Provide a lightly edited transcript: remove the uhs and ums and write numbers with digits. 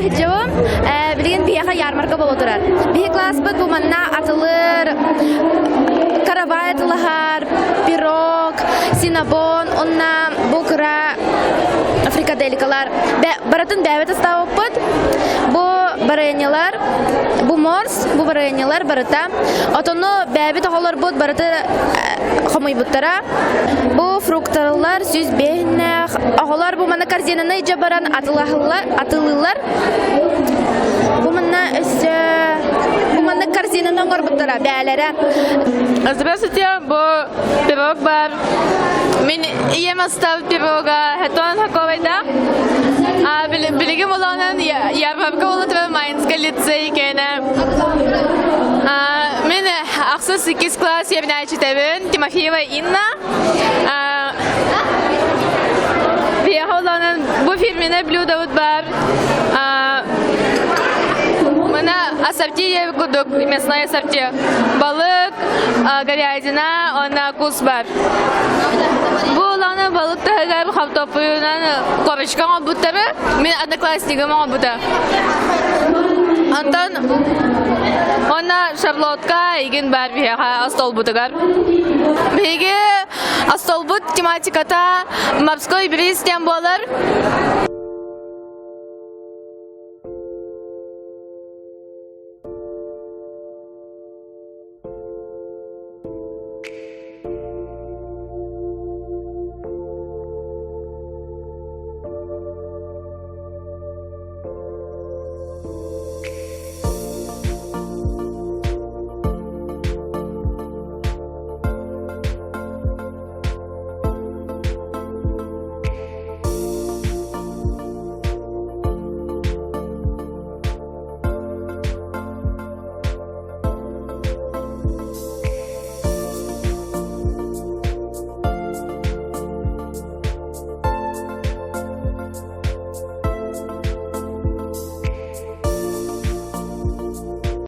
сылдьабын. Билигин биһиэхэ ярмарка буола турар. Биһи класспыт бу манна атылыр, каравай атылаһар, пирог, синабон, онна бу кыра фрикаделькалар. Барытын бэйэбит астаабыппыт. Бу барыанньалар, бу морс, бу барыанньалар барыта. Отону бэйэбит оҕолорбут барыта хомуйбуттара. Бу фрукталар 105-нээх. Оҕолор бу манна корзинаны илдьэ баран атылыыллар. Бу манна өссө бу манна корзинаны оҥорбуттара бээлэрэ. Здравствуйте, бу пирог бар. Мин ийэм астав пирога хэтон хаковайда. А билигин болонан ярмарка болотура Майнская лицей кэнэ. Мин ахсыс иккис класс үөрэнээччитэбин Тимофеева Инна. Биһиэхэ улаанан бу фирменный блюдобут баар. Мына ассорти курдук мясной ассорти. Балык, говядина, уонна кус бар. Бу улааны балык таһыгар хортуоппуйунан корочка оҥорбуттары мин одноклассникым оҥорбута. Онтон уонна шарлотка игин баар биһиэхэ остуолбутугар. Биһиги остуолбут тематиката морской бриз диэн буолар.